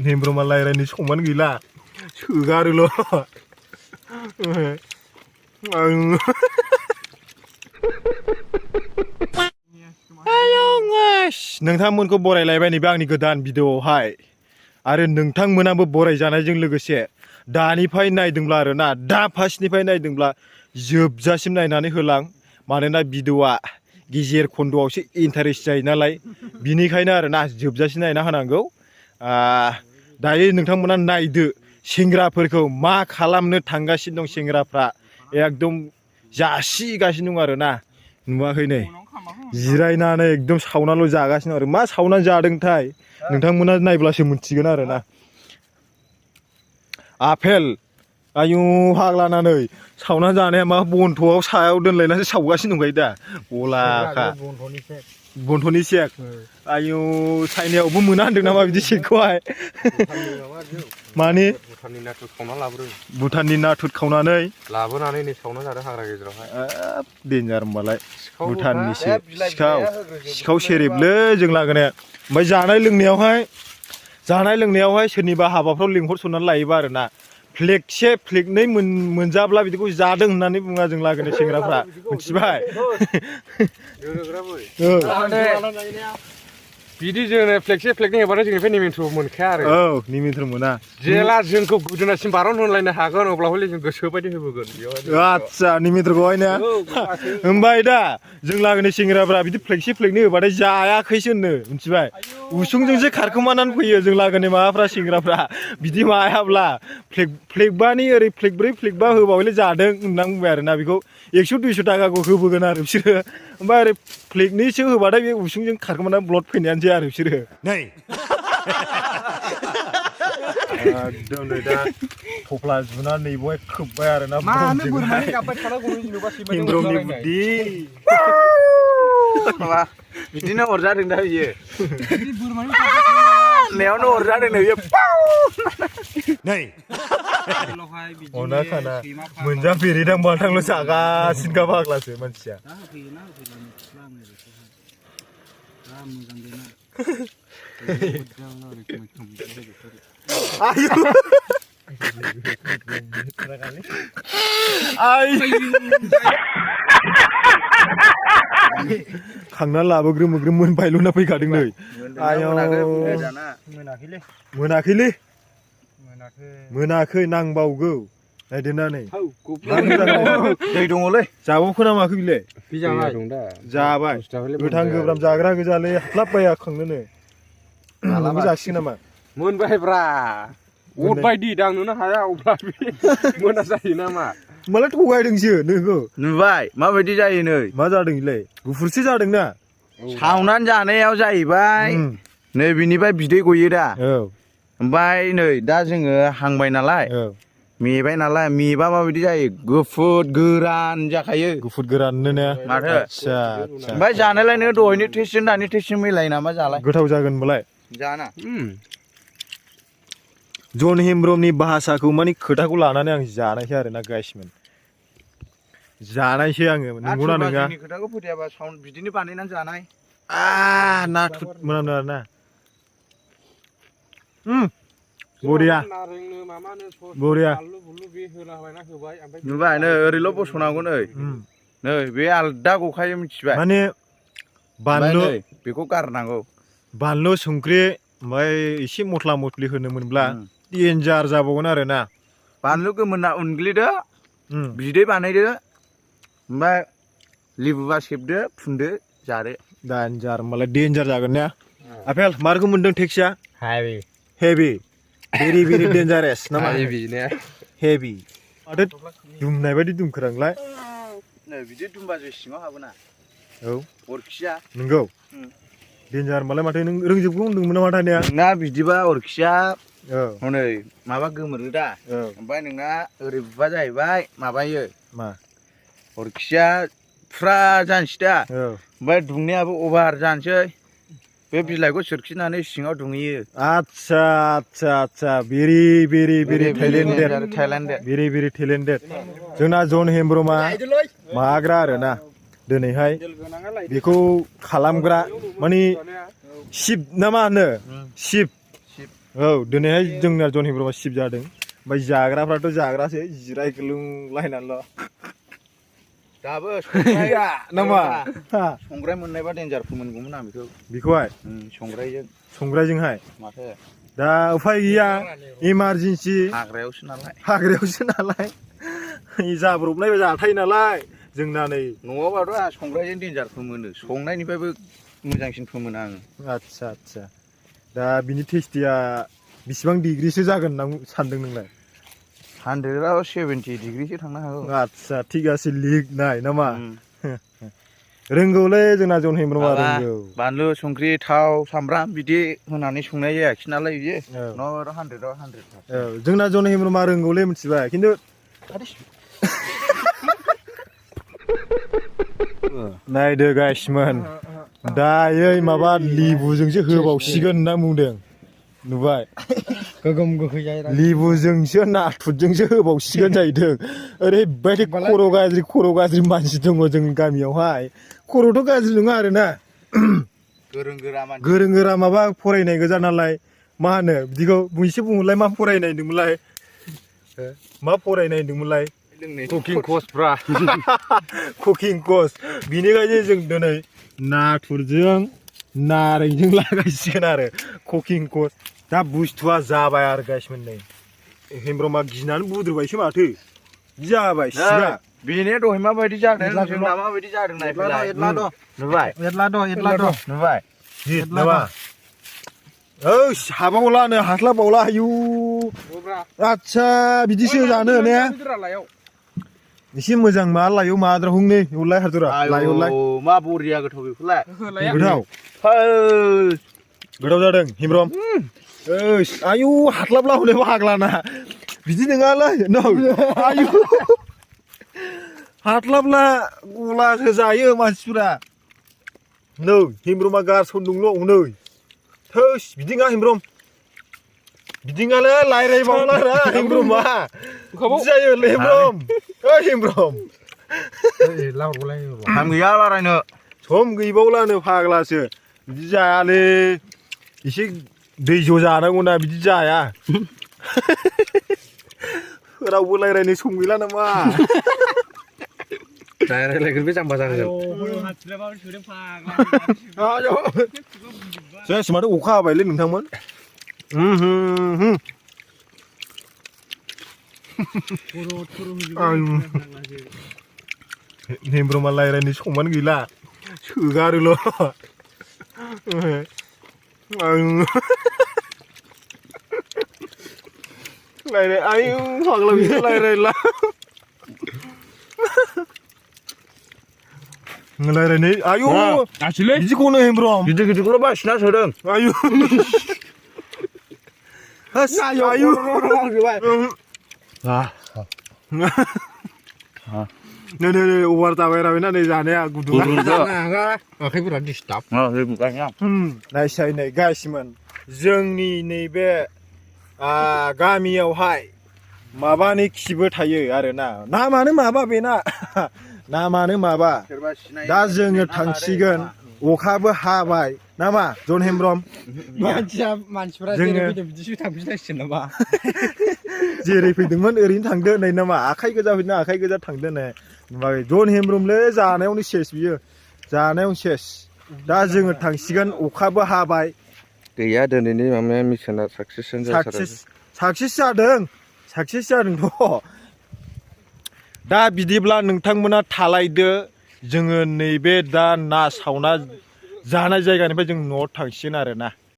Nembro malai rani soman gila. Sugar lo. Ayo guys, नोंथांमोनखौ बरायलायबाय नैबे आंनि गोदान भिडिअआवहाय आरो नोंथांमोनाबो बरायजानायजों लोगोसे दानिफ्राय नायदोंब्ला आरोना दा फार्स्टनिफ्राय नायदोंब्ला जोबजासिम नायनानै होलां मानोना भिडिअआ गेजेर खन्द'आवसो इन्टारेस्ट जायो नालाय बिनिखायनो आरोना जोबजासिम नायना होनांगौ दायो नोंथांमोना नायदो सेंग्राफोरखौ मा खालामनो थांगासिनो दं सेंग्राफ्रा एकदम जासिगासिनो दं आरोना नुवाखै नै जिरायनानै एकदम सावनाल' जागासिनो आरो मा सावनानै जादोंथाय नोंथांमोना नायब्लासो मिथिगोन आरोना आपेल आयु हाग्लानानै सावना जानाया मा बन्थ'आव सायाव दोनलायनासो सावगासिनो दंखायो दा गलाखा बन्थ'नि सेक आयु चाइनायावबो मोना होनदों नामा बिदि सेकखौहाय माने भुटाननि नाथुर खावना लाबोदों भुटाननि नाथुर खावनानै लाबोनानै नै सावना जादों हाग्रा गेजेरावहाय देन्जार होमबालाय भुटाननिसो सिखाव सेरेबलै जों लागोनाया ओमफ्राय जानाय लोंनायावहाय सोरनिबा हाबाफ्राव लिंहरसननानै लायोबा आरोना फ्लेगसे फ्लेगनै मोनजाब्ला बिदिखौ जादों होननानै बुङा जों लागोनाय सेंग्राफ्रा मिथिबाय बिदि जोंनो फ्लेगसे फ्लेगनै होबाथाय जोंनिफ्राय निमेन्ट्र मोनखाया आरो औ निमेन्ट्र मोना जेला जोंखौ गुदुनासिम बारन होनलायनो हागोन अब्ला हले जों गोसो बायदि होबोगोन आदसा निमेन्ट्रखौहाय ना ओमफ्राय दा जों लागोनाय सेंग्राफ्रा बिदि फ्लेगसे फ्लेगनै होबाथाय जायाखैसो होननो मिथिबाय उसुंजोंसो खारखोमानानै फैयो जों लागोनाय माबाफ्रा सेंग्राफ्रा बिदि मायाब्ला फ्लेगबानि ओरै फ्लेगब्रै फ्लेगबा होबा हले जादों होननानै बुंबाय आरोना बेखौ 100-200 थाखाखौ होबोगोन आरो बिसोरो ओमफ्राय ओरै फ्लेगनैसो होबाथाय बे उसुंजों खारखोमानानै ब्लड फैनायानोसै आरो बिसोरो नै एकदम नै दा थफ्ला जुनानै नैबेवहाय खोब्बाय आरोना हिंग्रमनि बुद्धि बिदिनो अरजादों दा बियो नेयावनो अरजादों नै बियो नै अना खाना मोनजाफेरिदां बालथांल' जागासिनोखा फाग्लासो मानसिया खांना लाबोग्रोम मोनबायल'ना फैखादों नै मोनाखै नांबावगौ नायदोंना नै दै दङलै जाबावखो ना माखो बिलाय जाबाय गोथां गोब्राम जाग्रा गोजालै हास्लाबबाया खांनोनो मालाबा जासिगोन नामा मोनबायब्रा अर बायदि दांनोनो हाया अब्ला मोना जायो नामा माला थगायदोंसो नोंखौ नुबाय माबायदि जायो नै मा जादों इलाय गुफुरसो जादोंना सावनानै जानायाव जाहैबाय नै बिनिफ्राय बिदै गयो दा ओमफ्राय नै दा जोङो हांबाय नालाय मेबाय नालाय मेबा माबायदि जायो गुफुर गोरान जाखायो गुफुर गोराननो ना माथो आच्छा ओमफ्राय जानायलाय नोङो दहायनि टेस्टजों दानि टेस्टजों मिलायो नामा जालाय गोथाव जागोन होनबालाय जाना जन हेम्ब्रमनि भाषाखौ माने खोथाखौ लानानै आं जानायसै आरोना गाइसमोन जानायसै आङो नंगौना नङा खोथाखौ फोथायाबा साउन्ड बिदिनो बानायनानै जानाय नाथुर मोनामदों आरोना बरिया नुबाय नै ओरैल' बस'नांगौ नै बे आलदा गखायो मिथिबाय माने बानलु बेखौ गारनांगौ बानलु संख्रि ओमफ्राय एसे मस्ला मस्लि होनो मोनब्ला डेन्जार जाबावगोन आरोना बानलु गोमोना उनग्लिदो बिदै बानायदो ओमफ्राय लेबुबा सेबदो फुनदो जादो डेन्जार होमबालाय डेन्जार जागोन ना आपेल मारखौ मोनदों टेक्सआ हेभि भेरि भेरि डेन्जारेस नामा हेभि माथो दुमनाय बायदि दुमखोरांलाय नै बिदि दुमबासो सिङाव हाबोना औ अरखिया नंगौ डेन्जार होमबालाय माथो नों रोंजोबगौ होनदोंमोन नामा दानिया नोंना बिदिबा अरखिया हनै माबा गोमोरो दा ओमफ्राय नोंना ओरै बुबा जाहैबाय माबायो मा अरखिया फुरा जानोसै दा ओमफ्राय दुंनायाबो अभार जानोसै बे बिलाइखौ सोरखिनानै सिङाव दुंहैयो आदसा आदसा आदसा भेरि टेलेन्टेड टेलेन्टेड जोंना जन हेमब्रमा माग्रा आरोना दिनैहाय बेखौ खालामग्रा माने शिब ना मा होनो शिब औ दिनैहाय जोंना जन हेमब्रमा शिब जादों ओमफ्राय जाग्राफ्राथ' जाग्रासो जिरायग्लुंलायनानैल' दाबो नामा संग्राय मोननायबा देन्जार फोमोनगौमोन आं बेखौहाय संग्रायजोंहाय माथो दा उफाय गैया इमारजेन्सि हाग्रायावसो नालाय जाब्रबनाय जाथाय नालाय जोंना नै न'आवबाथ' संग्रायजों देन्जार फोमोनो संनायनिफ्रायबो मोजांसिन फोमोनो आङो आदसा दा बिनि टेस्टिया बेसेबां डिग्रिसो जागोन होनना सानदों नोंलाय 170 डिग्रिसो थांनो हागौ आदसा थिगासे लिग नाय नामा रोंगौलै जोंना जन हेमब्रमा रोंगौ बानलु संख्रि थाव सामब्राम बिदि होनानै संनाय जायाखै नालाय बियो न'आव 100 औ जोंना जन हेमब्रमा रोंगौलै मिथिबाय खिन्थु नायदो गाइसमोन दायै माबा लिबुजोंसो होबावसिगोन होनना बुंदों नुबाय गोगोम गोखै जायो लिबुजोंसो नाथुरजोंसो होबावसिगोन जाहैदों ओरैबायदि खर' गाज्रि मानसि दङ जोंनि गामियावहाय खर'थ' गाज्रि नङा आरोना गोरों गोरा माबा फरायनाय गोजा नालाय मा होनो बिदिखौ एसे बुंहरलाय मा फरायनाय होनदोंमोनलाय कुकिं कर्सफ्रा कुकिं कर्स बिनिखायनो जों दिनै नाथुरजों नारेंजों लागायसिगोन आरो कुकिं कर्स दा बुस्थुआ जाबाय आरो गाइसमोन नै हेमब्रमा गिनानै बुद्रुबायसो माथो जाबाय सिगा बेनो दहाय माबायदि जादों जोंना माबायदि जादों नायफैलाय नुबाय नुबाय हिट नामा ओइ हाबावलानो हास्लाबावला आयु आदसा बिदिसो जानो ने एसे मोजां मा लायो माद्रा हुंनै उलाय हादुरा लायोलाय मा बरिया गोथाव बेखौलाय गोथाव जादों हेमब्रम ओइ आयु हास्लाबला हले फाग्लाना बिदि नङालै आयु हास्लाबला गलासो जायो मानसिफोरा नै हेमब्रमा गारसनदोंल' नै थोस बिदि नङा हेमब्रम बिदि नङालै रायज्लायबावला रा हेमब्रमा जायो हेमब्रम ओइ हेमब्रम टाइम गैया रायलायनो सम गैबावलानो फाग्लासो बिदि जायालै एसे दै ज' जानांगौना बिदि जाया रावबो रायज्लायनो सम गैला नामा रायलायग्रोबो जाम्बा जागोन जायासै माथो अखा हाबायलै नोंथांमोन हेमब्रमा रायज्लायनो समानो गैला सोगारोल' आयु फाग्ला बिदि रायज्लायला रायज्लायनो आयु बिदिखौनो हेमब्रम गिदिर गिदिरखौल' बासिना सोदों आयु आयु नै अभार जाबाय राबायना नै जानाया गुदुङा आखाइफोरा डिस्टार्ब नायसाय नै गाइसमोन जोंनि नैबे गामियावहाय माबानि खिबो थायो आरोना नामानो माबा बेना नामानो माबा दा जोङो थांसिगोन अखाबो हाबाय नामा जन हेमब्रम मानसिफोरा बिदिसो थांफिननांसिगोन नामा जेरै फैदोंमोन ओरैनो थांदो नै नामा आखाइ गोजा फैदों आखाइ गोजा थांदो नै जन हेमब्रमलै जानायावनो सेस बियो जानायावनो सेस दा जोङो थांसिगोन अखाबो हाबाय गैया दिनैनि माबाया मिसना साक्सेस जादोंथ' दा बिदिब्ला नोंथांमोना थालायदो जोङो नैबे दा ना सावना जानाय जायगानिफ्राय जों न'आव थांसिगोन आरोना